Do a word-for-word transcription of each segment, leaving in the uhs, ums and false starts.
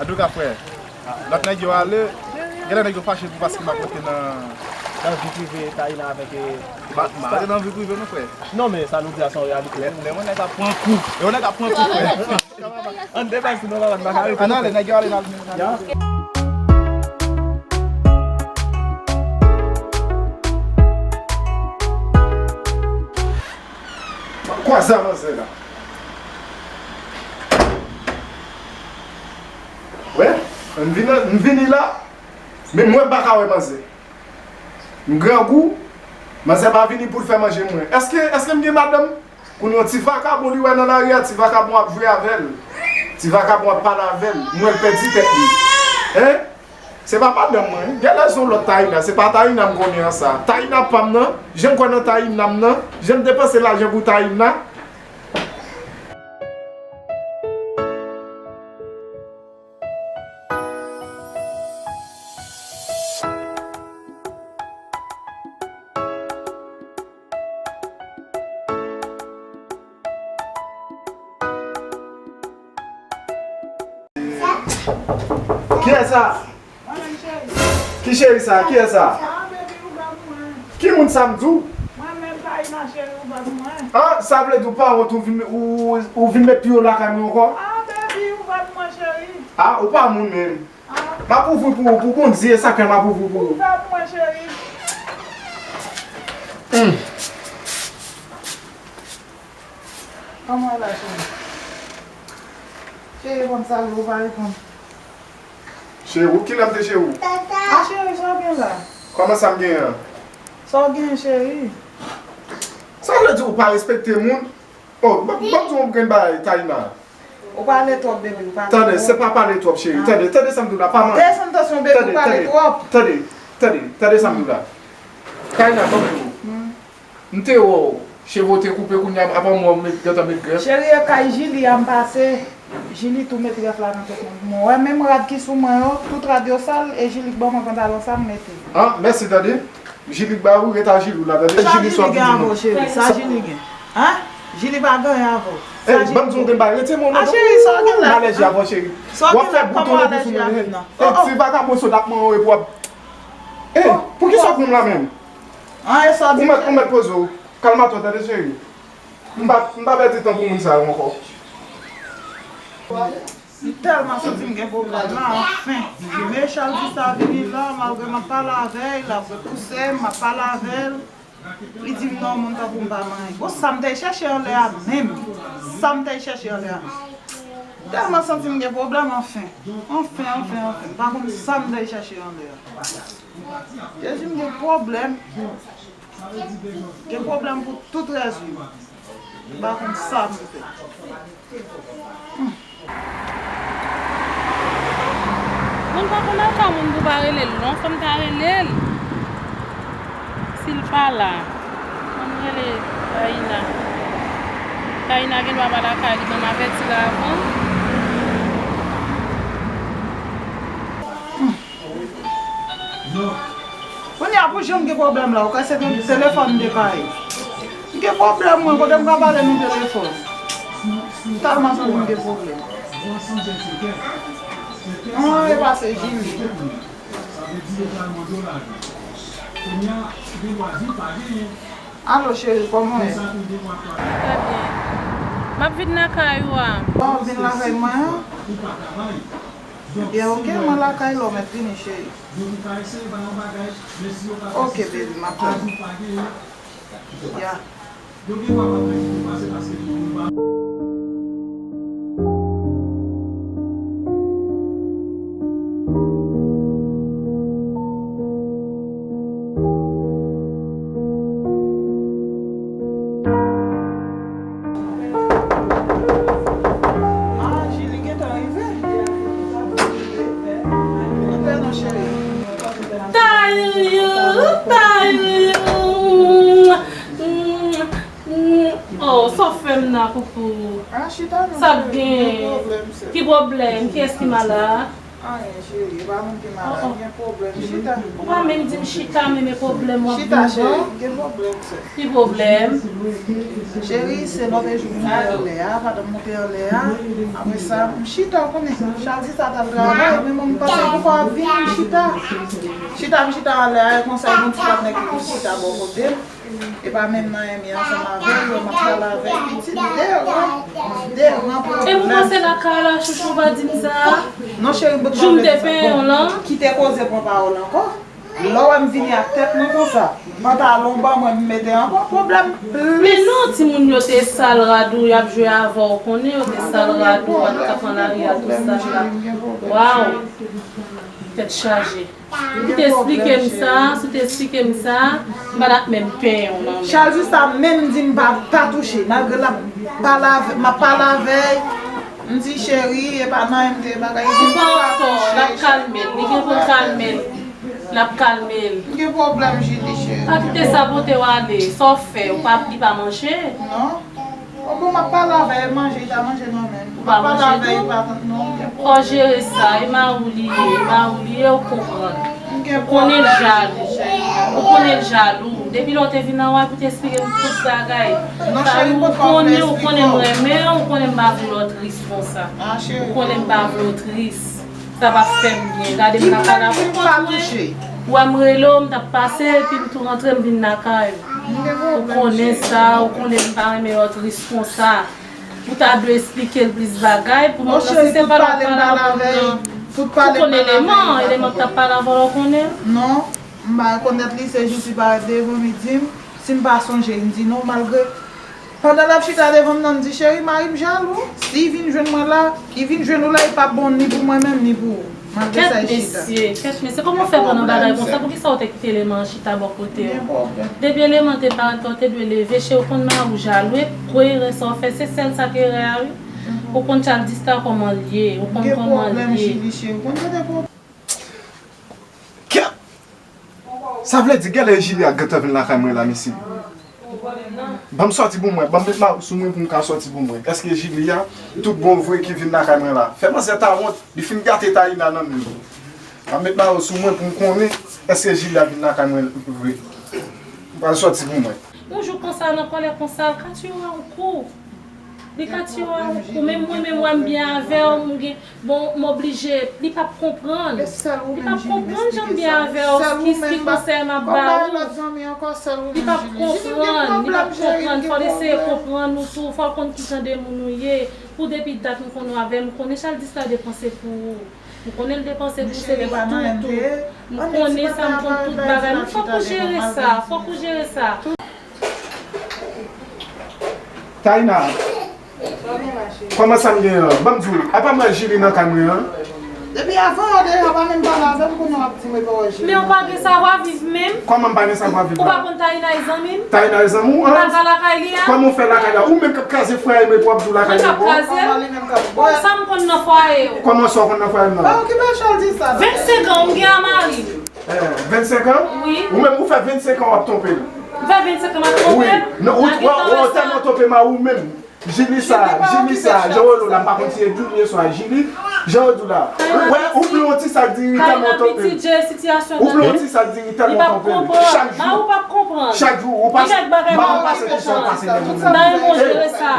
Luka, frè, lòt nèg yo ale, genlè nèg yo fache pou paske m ap rantre nan, nan vi prive Taina avèk, eh, Star. M pa, m pa rantre nan vi prive non, frè. Non, men sa nou di a se yon reyalite. Lè, lè yon nèg ap pran kou, lè yon nèg ap pran kou, frè. Ann depase non, papa, n pa ka rete. Ann ale, nèg yo ale, n al, n al. Kwa sa manzè la? Wè, m vin, m vini la, men mwen pa ka wè manzè. M grangou, manzè pa vini pou l fè manje mwen. Èske, èske m gen madanm? Kounye a, ti vakabon li wè nan lari a, ti vakabon ap jwe avè l. Ti vakabon ap pale avè l. M wè l pèdi tèt li. Hein? Se pa madanm mwen. Genlè se yon lòt Taina. Se pa Taina m konnen an sa. Taina pa m nan. Jan m kwè nan Taina m nan. Jan m depanse lajan pou Taina. Kiyès sa? Mwen menm, cheri. Ki cheri sa? Kiyès sa? Ah, baby, ou bat mwen. Ki moun sa m di w? Mwen menm, Taina, cheri, ou bat mwen. Ah, sa vle di w pa wont ou vin, ou, ou vin met pye w lakay mwen ankò? Ah, baby, ou bat mwen, cheri. Ah, ou pa moun menm. Ah. M ap ouvri pou ou, pou w konn zye sa kè m ap ouvri pou ou. Ou bat mwen, cheri. Hmm. Kòman w la, cheri? Cheri, ban m salye w, ou pa reponn. Cheri, kilè m te cheri w? A cheri, sa w gen la? Kòman sa m genyen an? Sa w genyen, cheri? Sa vle di ou pa respekte moun? Oh, ban, ban m di w yon grenn bagay, Taina. Ou pale twòp, baby, ou pale twòp. Tande, se pa pale twòp, cheri. Tande, tande sa m di w la, pa mande. Desann tansyon, baby, ou pale twòp. Tande, tande, tande sa m di w la. Taina, ban m di w. Hmm. M te wè w, cheve w te koupe, kounye a, apa m wè w met, gentan met grèf. Cheri, e kay Jili a m pase. Jili tou met grèf la nan tèt mwen. Mwen wè menm rad ki sou mwen yo, tout rad yo sal, e Jili k ban mwen pantalon sa m mete. Ah, mèsi, tande. Jili k ba ou, ret a Jili w la, tande. Sa Jili gen avè w, cheri? Sa Jili gen? Hein? Jili pa gen anyen avè w. Eh, ban m di w yon grenn bagay, retire men w nan do. Ah, cheri, sa w gen la? M alèji avè w, cheri. W ap fè bouton nan bouch ou menm. Eh, ti vakabon sòt ap manyen w epi w ap. Eh, pou ki sa w pran m la menm? An, e sa w di, cheri? Ou mèt, ou mèt poze w. Kalme-toi, tande, cheri. M pa, m pa pèdi tan pou moun sa yo ankò. M tèlman santi m gen pwoblèm la, anfen. Mechal di sa vini la, malgre m ap pale avè l, l ap repouse m, m ap pale avè l. Li di m non, moun tankou m pa manyen. Bon, sa m t al chèche anlè a menm? Sa m t al chèche anlè a menm? M tèlman santi m gen pwoblèm, anfen. Anfen, anfen, anfen. M pa konn sa m t al chèche anlè a. Jezi, m gen pwoblèm. Gen pwoblèm pou tout rès vi m. M pa konn sa m fè. Hmm. Moun pa konn al ka moun pou pa rele l non, fò m ta rele l. Si l pa la, fò m rele Taina. Taina gen dwa pa lakay li, ban m avèti l avan. Hmm. Kounye a pou jan m gen pwoblèm la, ou kwè se telefòn m te kaye? M gen pwoblèm mwen, kote m ka pale nan telefòn? M tèlman santi m gen pwoblèm. An, e pase Jili. Alo, cheri, kòman w ye? Trè byen. M ap vin lakay ou a. Bon, vin lakay mwen an? Ebyen, oke, mwen lakay la, w mèt vini, cheri. Oke, baby, m ap tann. Ya. Ah, Jili gentan rive. Antre non, cheri. Tayou, tayou. Oh, sa w fè m nan, Poupou? Ah, chita non, cheri. Sa k gen? Ki pwoblèm, sè? Ki pwoblèm? Kiyès ki malad? Anyen, cheri, e pa moun ki malad, gen pwoblèm. Chita. Ou pa menm di m chita, menm e pwoblèm w ap vin ban. Chita, cheri, m gen pwoblèm, sè. Ki pwoblèm? Cheri, se lòtrejou m te anlè a, pandan m monte anlè a. Apre sa, m chita, ou konnen. Chadi sa t al travay, men mwen m panse pou pa ap vini, m chita. Chita, m chita anlè a, e konsa, yon ti patnè ki te chita bò kote m. E pa menm nan enmi ansanm avè l, yo m ap pale avè l, pitit, devan, devan pwoblèm. E pou pase lakay la, chouchou, pa di m sa. Non, cheri, m pot pwoblèm sa. Jou m te penyen w lan. Kite koze pran pawòl ankò. Lè w wè m vini ak tèt mwen konsa, pantalon ban mwen m mete ankò, pwoblèm plis. Men non, timoun yo te sal rad ou, y ap jwe avè w, konnen yo te sal rad ou, pa t ka pran lari a tou sal la. Waw! Tèt chaje. Si w te esplike m sa, si w te esplike m sa, m pa t ap menm penyen w nan men. Chadi sa menm di m pa, pa touche, malgre l ap pale avè, m ap pale avè l, m di, cheri, e pa nan M T bagay, li di m pa touche. L ap kalme l, li gen pou l kalme l. L ap kalme l. M gen pwoblèm, Julie, cheri. Pa kite sa pote w ale. Sa w fè, ou pa, li pa manje? Non. O bon, m ap pale avè l, manje, li ta manje nan men m. M ap pale avè l, li pa konn non. Fò jere sa, e mari w li ye, e mari w li ye, ou konprann. Ou konnen l jalou. Ou konnen l jalou. Depi lè w te vin la, w ap esplike m tout bagay. Ou konnen, ou konnen m renmen w, ou konnen m pa vle w tris konsa. Ou konnen m pa vle w tris. Sa p ap fè m byen. Gade m lakay la pou kont mwen. Ou wè m rele w, m t ap pase, epi m tou rantre, m vin lakay ou. Ou konnen sa, ou konnen m pa renmen lòt risk konsa. Ou ta dwe esplike l plis bagay pou moun nan, si se pa lòt pale avè l nan. Ou konnen Eleman, Eleman k t ap pale avè l, ou konnen l? Non, m pa rekonèt li, se jis li parèt devan m, li di m, si m pa sonje, m di non, malgre Pandan l ap chita devan m nan, m di, cheri, mari m jalou. Si l vin jwenn mwen la, li vin jwenn ou la, li p ap bon ni pou mwen menm, ni pou ou. Malgre sa, li chita. Kèt mesye, kèt mesye, kòman w fè pran nan bagay konsa? Poukisa w te kite Eleman chita bò kote w? Depi Eleman te parèt la, w te dwe leve, cheri, ou konn mari w jalou, e kwè erè sa w fè, se sèl sa k erè a, wi. Ou konn Chaldista kòman l ye, ou konn kòman l ye. Kèt! Sa vle di, genlè Julia gentan vin lakay mwen la, mesye. Ban m sòti pou mwen, ban m met mawon sou mwen pou m ka sòti pou mwen. Èske Julia, tout bon vre, ki vin lakay mwen la? Fè manzè ta wont, li fin gate Taina nan men m. Ban m met mawon sou mwen pou m konnen èske Julia vin lakay mwen vre. M pral sòti pou mwen. Yon jou konsa, nan kòlè konsa, l ka tiye w yon kou. Li ka tiye w yon kou. Menm mwen menm, wè m byen avè w, m gen, bon, m oblije. Li p ap konprann. Li p ap konprann jan m byen avè w, ki, ki konsèy m ap ba ou. Li p ap konprann, li p ap konprann. Fò l eseye konprann ou tou, fò l konn ki jan de moun ou ye. Pou depi dat m konn ou avè m, m konnen Chaldista depanse pou ou. M konnen l depanse pou ou, se li k tout ou. M konnen sa, m konn tout bagay. Men fòk ou jere sa, fòk ou jere sa. Taina, kòman sa m gen an? Ban m di w, apa m wè Julie nan kay mwen an? Depi avan yè deja, w pa menm pale avè m, kounye a w ap di m epa w wè Julie nan kay mwen. Men w pa gen savwa viv menm. Kòman m pa gen savwa viv la? Ou pa konn Taina e zanmi m? Taina e zanmi w? Ou pa ka lakay li a? Kòman w fè lakay la? Ou menm k ap kraze fwaye m epi w ap di w lakay li a? Mwen k ap kraze l? Sa m konn nan fwaye yo. Kòman sa w konn nan fwaye m nan? Pa okipe Chaldista. Vennsenk an, m gen a mari m. Eh, vennsenk an? Wi. Ou menm, ou fè vennsenk an w ap twonpe l? M fè vennsenk an m ap twonpe l? Wi. Non, ou, ou, ou tèlman twonpe mari w menm. Jili sa, Jili sa, jan w rele w la, m pa konn si e Jili swa Jili, jan w di w la. Ou wè, ou pran yon ti sak diri tèlman twonpe l. Ou pran yon ti sak diri tèlman twonpe l. Chak jou, chak jou, ou pase, m pa konn pase ki sa w pase nan jounen.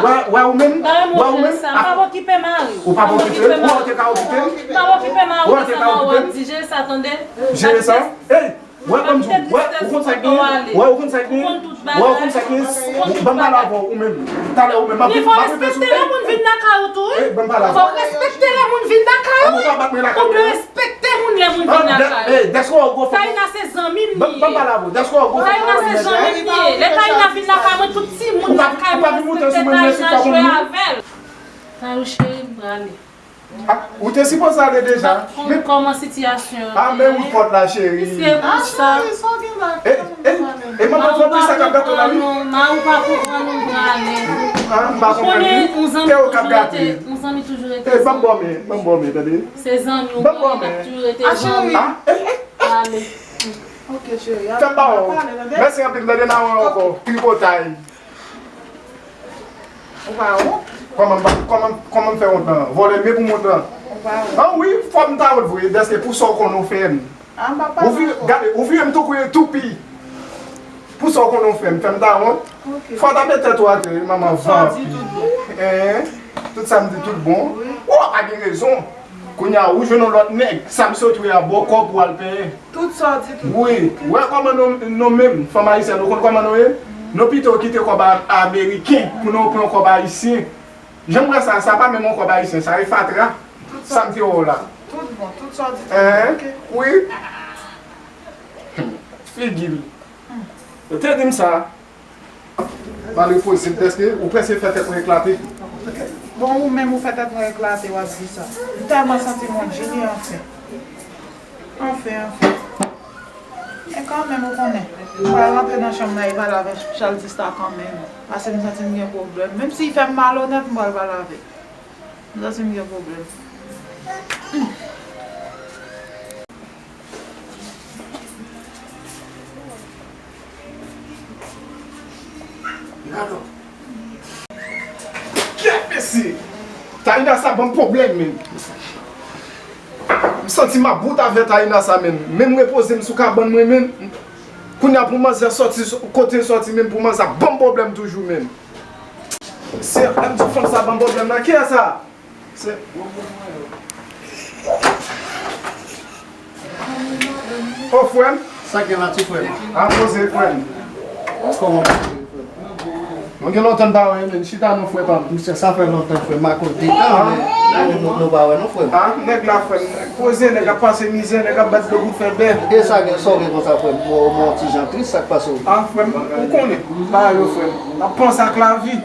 Wè, wè ou menm, wè ou menm. M pa okipe mari w. Ou pa okipe l? Ou te ka okipe l? M pa okipe mari w, se sa mari w ap di, jere sa, tande? Jere sa? Ey! Wè, ban m di w, wè, ou konn sa k genyen? Wè, ou konn sa k genyen? Wè, ou konn sa k genyen? Ban m pale avè w, ou menm. Talè, ou menm, m ap, men fò w respekte lè moun vin lakay ou tou, wi. Ey, ban m pale avè w. Fò w respekte lè moun vin lakay ou, wi. Ou pa bat mwen lakay mwen, non? Ou dwe respekte moun lè moun vin lakay ou. Ey, dèske w gwo fò. Taina se zanmi m li ye. Ban m pale avè w. Dèske w gwo fò. Taina se zanmi m li ye. Lè Taina vin lakay mwen, tout timoun lakay mwen respekte Taina, jwe avè l. Tayou cheri, m prale. Ah, ou te sipoze ale deja. M ap konn kòman sitiyasyon an ye. Ah, men ou pòt la, cheri. Se pou sa. E, e, e manman fò plis sa k ap gate w la, wi. Mari w pa konprann ou prale. Ah, m pa konprann, wi. Kè w k ap gate. Yon zanmi toujou rete, yon zanmi toujou rete zanmi. E, ban m bò men, ban m bò men, tande. Se zanmi w prale, l ap toujou rete zanmi. Ah, e, e. Ale. Ok, cheri. Fè m ba w. Mèsi anpil, tande, n a wè ankò. Tripotay. Ou pa wont? Kòman m pa, kòman, kòman m fè wont lan? Vòlè m ye pou m wont lan? An wi, fò m ta wont vre, dèske pou sa w konnen w fè m. Ou vire, gade, ou vire m tou kouye toupi. Pou sa w konnen w fè m, fè m ta wont. Fò w ta met tèt ou atè, manman vanpi. Tout sa m di tout bon. Ou pa gen rezon. Kounye a, ou jwenn yon lòt nèg, sa m sot wi a bòkò pou al penyen. Tout sa w di tout bon. Wi, wè kòman nou, nou menm, fanm ayisyèn, nou konn kòman nou ye? Nou pito kite kòb a-, ameriken pou nou pran kòb ayisyen. Jan m wè sa, sa pa menm yon kòb ayisyen, sa e fatra. Sa m te wè w la. Tout bon, tout sa w di tout bon. Wi. Figi l. Yo te di m sa. M al repoze m dèske ou prèske fè tèt mwen eklate. Bon, ou menm ou fè tèt mwen eklate, w ap di sa. M tèlman santi m wont, Jini, anfen. Anfen, anfen. Men kanmenm, ou konnen, m pral rantre nan chanm nan e pale avèk Charlesista kanmenm. Paske m santi m gen pwoblèm. Menm si l fè m malonèt, m pral pale avè l. M santi m gen pwoblèm. Gado. Kèt mesye! Taina sa ban m pwoblèm, menn. M santi m ap bout avè Taina sa, menn. Menm repoze m sou kabann mwen, menn. Kounye a pou manzè sòti, kote l sòti, menn, pou manzè ap ban m pwoblèm toujou, menn. Se, lè m di w fanm sa ban m pwoblèm nan, kiyès sa? Se. O, frè m. Sa gen la, ti frè m? A, poze, frè m. Kòman w ye, frè m? Nou gen lontan n pa wè, men chita non, frè pa m. Mesye, sa fè lontan, frè m, akoz de tan, men nou, nou, nou pa wè non, frè m. A, nèg la, frè m. Poze, nèg ap pase mizè, nèg ap bat dlo pou fè bè. E sa gen, sa w gen konsa, frè m? Bon, ou yon ti jan tris, sa k pase w? A, frè m, ou konnen, bagay yo, frè m. N ap panse ak lavi.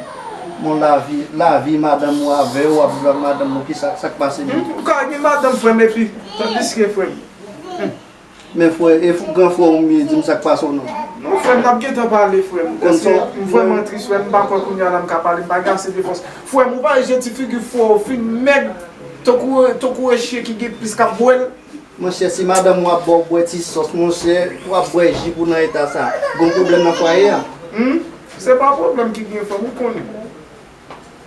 Bon, lavi, lavi madanm ou avè w, w ap viv ak madanm ou, kisa, sa k pase menm? M ka gen madanm, frè m, epi, tandiske, frè m. Men frè, e gran frè w m ye, di m sa k pase w non. Non, frè m, n ap gentan pale, frè m. Dèske m vrèman tris, frè m, m pa kwè kounye a la m ka pale, m pa gen ase de fòs. Frè m, ou pa wè jan ti figi frè w fin mèg, tankou, tankou yon chen ki gen pis k ap bwè l. Monchè, si madanm ou ap ba w bwè ti sòs, monchè, w ap bwè ji pou nan eta sa. Gon pwoblèm nan fwaye a. Humm, se pa pwoblèm ki gen, frè m, ou konnen.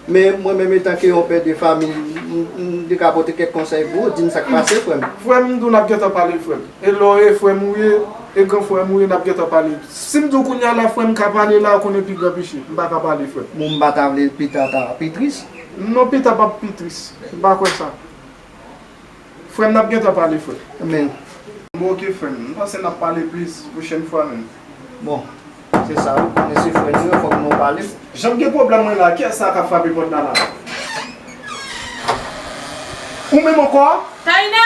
Men mwen menm, etanke yon pè de fanmi, m, m, m te ka pote kèk konsèy pou ou, di m sa k pase, frè m. Frè m, m di w n ap gentan pale, frè m. E lè w e frè m ou ye, e gran frè m ou ye, n ap gentan pale. Si m di w kounye a la, frè m, ka pale la, ou konnen pi gran pi che. M pa ka pale, frè m. Bon, m pa ta vle pita ta pi tris. Non, pita p ap pi tris. M pa kwè sa. Frè m, n ap gentan pale, frè m. Men. Bon, oke, frè m. M panse n ap pale plis pwochèn fwa menm. Bon, se sa wi. Men se frè nou yo, fòk nou pale. Jan m gen pwoblèm mwen la, kiyès sa k ap frape pòt la la? Ou menm ankò? Taina!